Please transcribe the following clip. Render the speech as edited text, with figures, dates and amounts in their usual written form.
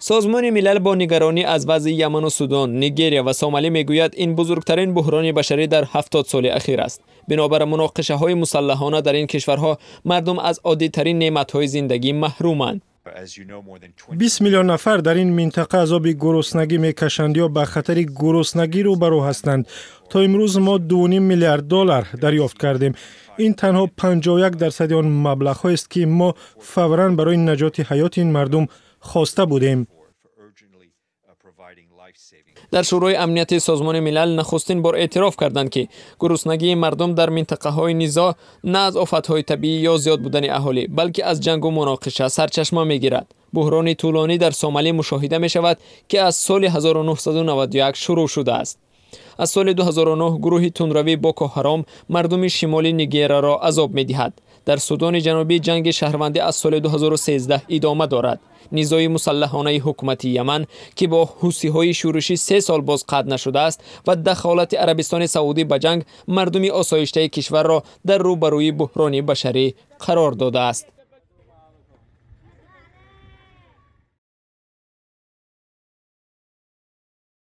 Созмони Милал бо нигаронӣ аз вазъи Яман ва Судон, Нигерия ва Сомалӣ мегӯяд, ин бузургтарин буҳрони башарӣ дар 70 соли ахир аст. Бинобар муноқишаҳои мусаллаҳона дар ин кишварҳо мардум аз оддитарин неъматҳои зиндагӣ маҳруманд. 20 миллион нафар дар ин минтақа азоби гуруснагӣ мекашанд ё ба хатари гуруснагӣ рӯбарӯ ҳастанд. То имрӯз мо 2,5 миллиард доллар дарёфт кардем. Ин танҳо 51% он маблағҳоест, ки мо фавран барои наҷоти ҳаёти ин мардум хоста будем. Дар Шӯрои Амнияти Созмони Милал нахустин бор эътироф карданд, ки гуруснагии мардум дар минтақаҳои низоъ на аз офатҳои табиӣ ё зиёд будани аҳолӣ, балки аз ҷангу муноқиша сарчашма мегирад. Буҳрони тӯлонӣ дар Сомалӣ мушоҳида мешавад, ки аз соли 1991 шурӯъ шудааст. Аз соли 2009 гурӯҳи тундравӣ Боко Ҳаром мардуми шимоли Нигерияро азоб медиҳад. Дар Судони Ҷанубӣ ҷанги шаҳрвандӣ аз соли 2013 идома дорад. Низои мусаллаҳонаи ҳукумати Яман, ки бо ҳусиҳои шӯришӣ 3 сол боз қатъ нашудааст, ва дахолати Арабистони Саудӣ ба ҷанг мардуми осоиштаи кишварро дар рӯбарӯи буҳрони башарӣ қарор додааст.